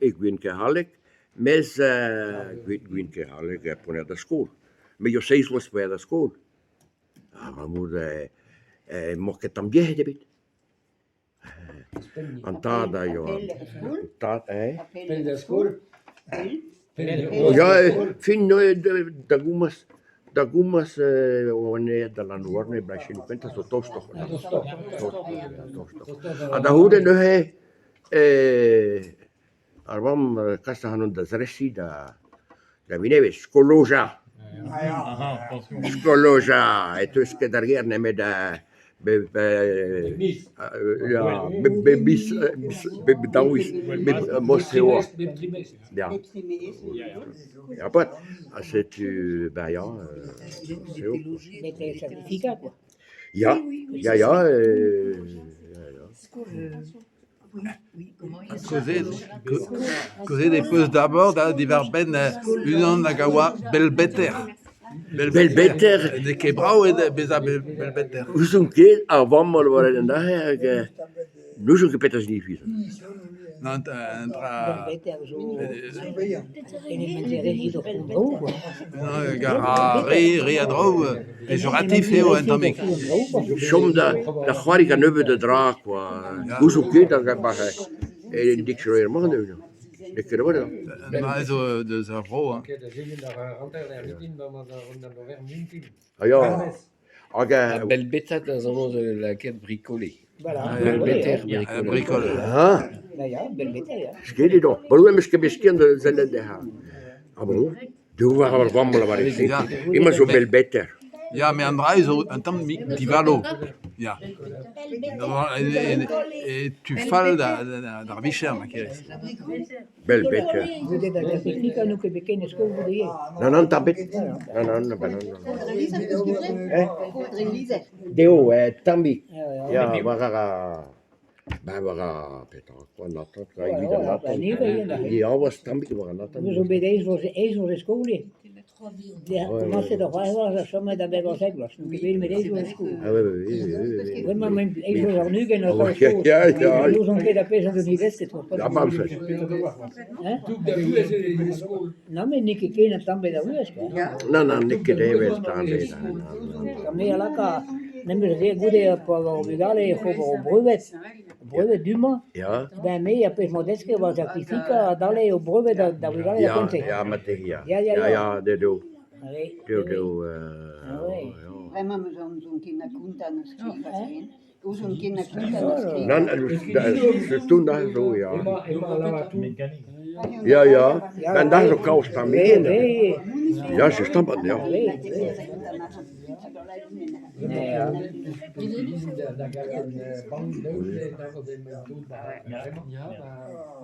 E gwin Kerhaleg mes gwin Kerhaleg p'on aet d'ar skol. Me 'oa seizh vloaz p'oan aet d'ar skol abalamour 'moa ket tamm yec'hed ebet. An tad a yoa an tad hein ? Pell d'ar skol ? Ya fin da gomañs da gomañs oan aet da Lanhouarne 'ba selaou kentañ zo tostoc'h tostoc'h ha da c'houde neuze ar vamm kas ac'hanon da zeskiñ da da Winevez, skol-lojañ, skol-lojañ e teus ket d'ar gêr nemet bep ya bep miz bep daou viz mod-se e oa ya ya 'vat ha setu ben ya eo ya ya ya Kaozeet ez peus d'abord diwar-benn unan hag a oa belbeter. Belbeter N'eo ket brav eo bezañ belbeter. N'ouzon ket, ar vamm a oa aet aze hag n'ouzon ket petra 'zinifi. Un dra Gant ar re a draoù pejoratif eo un tammig. Chom da c'hoari gant nebeut a dra kwa, n'ouzon ket hag en dictionnaire-mañ n'eo ket a-walc'h. Un dra zo deus ar vro hein. Ah ya hag Belbetat a zo lakaet brikoliñ. Belbeter brikol. Ah Skedet oc'h. Bon, em eus ket bet skiant da sellet dezhañ. Ah bon Deus war ar vamm lavaret se. Hemañ zo belbeter. Ya, met an dra-se zo un tamm divalo. Ya. E tu fall d'ar vicher ma kerez. Belbeter. Nann, nann, tamm ebet. Nann, nann, nann, nann. Dezho tammig. Ya, war ar Ben war ar petra an atant, evit an atant. Ya, oa tammig war an atant. Me zo bet eizh vloaz eizh vloaz e skol ivez. Komañset da c'hwec'h vloaz ha chomet da bevarzek vloaz. N'on ket bet nemet eizh vloaz e skol. Ah oui, oui, oui, oui. Bremañ emaint eizh vloaz warn-ugent o skol. Ya, ya. N'ouzon ket ar pezh a zo desket. Ya, ma Hein? Non, mais n'eo ket ken an tamm bet a vuhez quoi. Non, non, n'eo ket heñvel tamm ebet. Me a laka memes goude pa oa bugale oc'h ober o brevet, brevet du-mañ, Ya. ben me ar pezh 'moa desket e oa certificat adalek o brevet da vugale da Ya, gont-se. ya, marteze ya. Ya, ya, Ya, ya. ya, deo. Oui, Deo, oui. deo. Bremañ 'meus n'ouzon ket na kontañ na skrivañ ken. N'ouzon ket na kontañ na skrivañ. Nann, surtout na zo ya. Ya, ya, ben da zo kaoz tamm ebet. Ya, justement, ya. Ya.